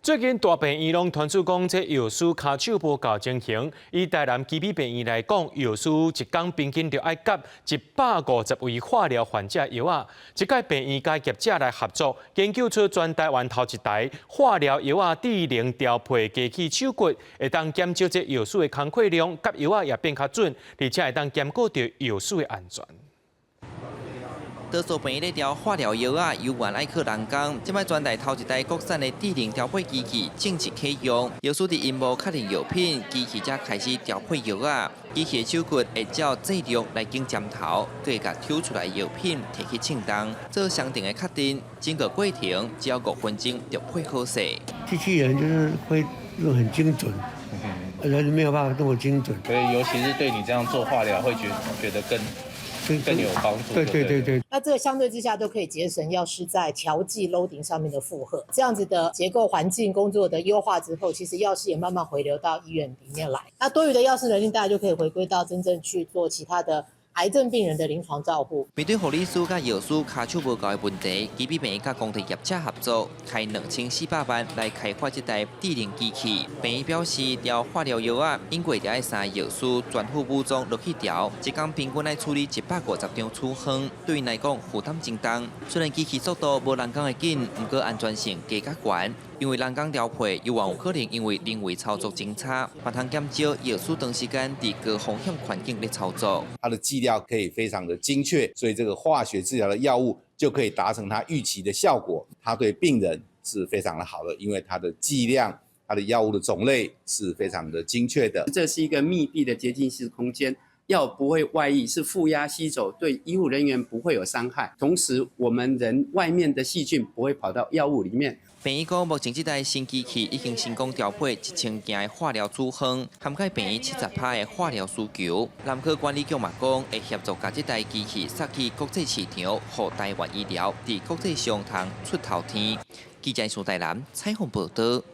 最近大病院攏傳出講，這藥師跤手無夠情形。以台南基比病院來講，藥師一工平均就愛夾150位化療患者藥仔。這擺病院佮業者來合作，研究出全台灣頭一台化療藥仔智能調配機器手決，會當減少這藥師的工課量，夾藥仔也變較準，而且會當兼顧著藥師的安全。多數病院咧調化療藥仔，猶原愛靠人工。這擺全台頭一台國產的智能調配機器正式啟用，藥師佇螢幕確認藥品，機器才開始調配藥仔。機器的手決會照劑量來揀針頭，閣會共抽出來藥品提去稱重，做相定的確認。整個過程只要5分鐘就配好勢。機器人就是會用很精準，人沒有辦法這麼精準。所以尤其是對你這樣做化療，會覺得更有幫助。對對對對。那這個相對之下都可以節省藥師在調劑 loading 上面的負荷。這樣子的結構環境工作的優化之後，其實藥師也慢慢回流到醫院裡面來。那多餘的藥師人力，大家就可以回歸到真正去做其他的癌症病人的臨床照護。面對護理師佮藥師跤手無夠的問題，基比病院佮公立業者合作，開2400萬來開發這台智能機器。病院表示，調化療藥仔，應過著愛三個藥師全副武裝落去調，一工平均愛處理150張處方，對𪜶來講負擔真重。雖然機器速度無人工的緊，毋過安全性加較懸，因為人工調配，猶原有可能因為人為操作真差，嘛通減少藥師長時間佇高風險環境咧操作。它的劑量可以非常的精確，所以這個化學治療的藥物就可以達成它預期的效果。它對病人是非常的好的，因為它的劑量、它的藥物的種類是非常的精確的。這是一個密閉的潔淨室空間，藥不會外溢，是負壓吸走，對醫護人員不會有傷害。同時，我們人外面的細菌不會跑到藥物裡面。病院講，目前這台新機器已經成功調配1000件的化療處方，涵蓋病院70%的化療需求。南科管理局嘛講，會協助共這台機器送去國際市場，予台灣醫療佇國際上通出頭天。記者蘇台南採訪報道。